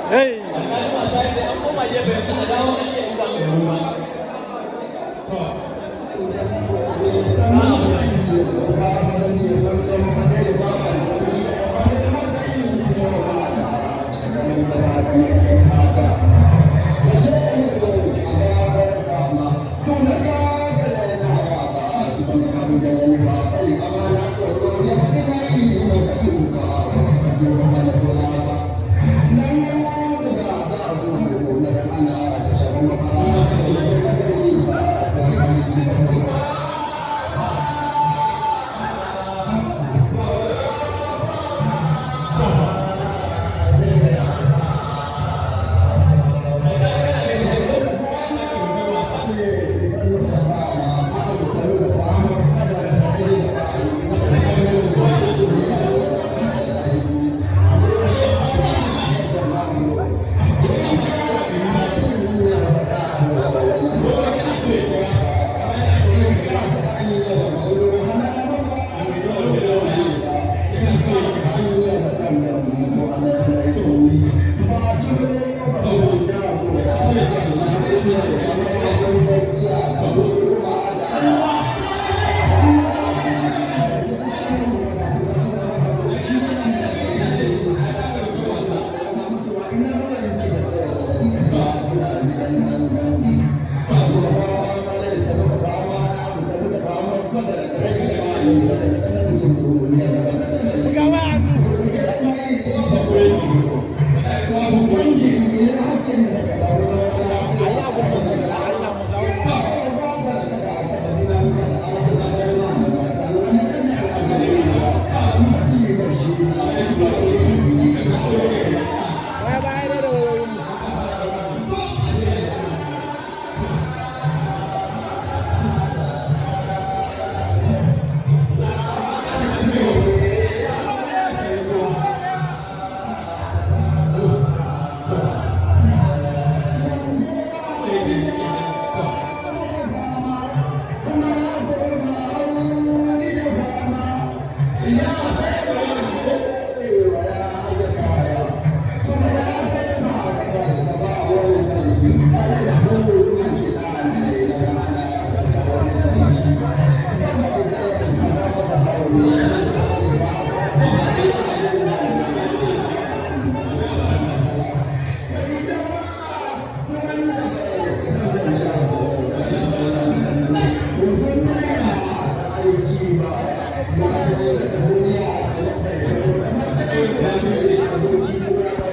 Hey! Alƙalin wasa ya ce an koma gefe, yanzu a dawo ake in ba mai ruwa. To, za a buga. Alƙali, kana gani ai ko kowa yana ke mai wasa. Kowa yana so ya shiga, amma yana tsoron shiga. Dole da waya yana so ya shiga. To, yana so ya shiga, amma yana tsoron shiga. Buga mai hannu! A yi abun nan mana da Allah mu samu. Baya baya dai da wayoyinmu.